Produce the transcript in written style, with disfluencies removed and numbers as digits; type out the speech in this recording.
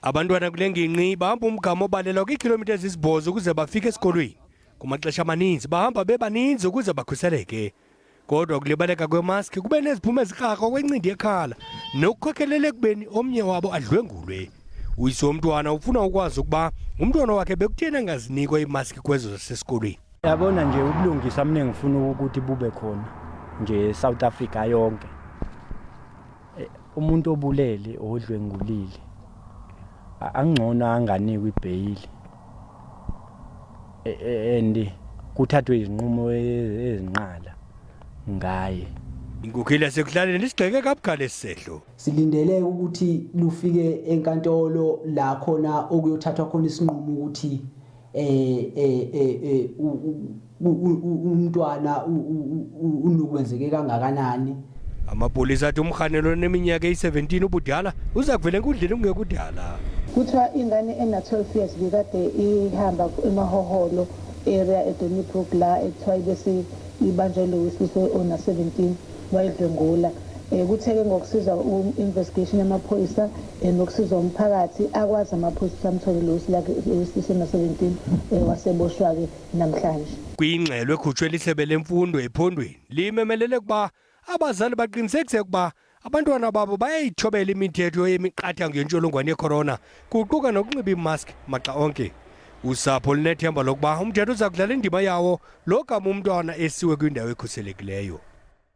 Abantwana kule ngingqi bahamba umgama obalelwa kwiikhilomitha ezisibhozo ukuze bafike esikolweni. Kumaxesha amaninzi bahamba bebaninzi ukuze bakhuseleke. Kodwa ukulibaleka kwemaski kube neziphumo ezikrakra kwencindi yekhala nokukhokelela ekubeni omnye wabo adlwengulwe. Uyise womntwana ufuna ukwazi ukuba umntwana wakhe bekutheni angazinikwa iimaski kwezo zasesikolweni. Yabona nje ubulungisa mina ngifuna ukuthi bube khona nje eSouth Africa yonke. Eh, umuntu obulele odlwengulile angcono anganikwa ibheyili e, e, and kuthathwe izinqumo e, ezinqala ngaye. Inkokheli yasekuhlaleni lisigxeke kabukhali esi sehlo. Silindele ukuthi lufike enkantolo la khona okuyothathwa khona isinqumo ukuthi eh eh eh, eh umntwana unukwenzeke kangakanani. Amapolisa athi umrhanelo oneminyaka eyi-17 ubudala uza kuvela enkundleni kungekudala. Kuthiwa ingane ena-12 years bikade ihamba emahoholo area eDonnybrook la ekuthiwa ibese ibanjwe lo wesilisa ona-17 wayidlwengula. Um kuthe-ke ngokusizwa investigation yamaphoyisa um nokusizwa umphakathi akwazi amaphoyisa ukuthi amthole lo wesilisa ona-17 um waseboshwa-ke namhlanje. Kwingxelo ekhutshwe lisebe lemfundo ephondweni limemelele ukuba abazali baqinisekise ukuba abantwana babo bayayithobela imithetho yemiqathango yentsholongwane yekhorona kuquka nokunxiba iimaski maxa onke. Usapho lunethemba lokuba umthetho uza kudlala indima yawo lo gama umntwana esiwe kwindawo ekhuselekileyo.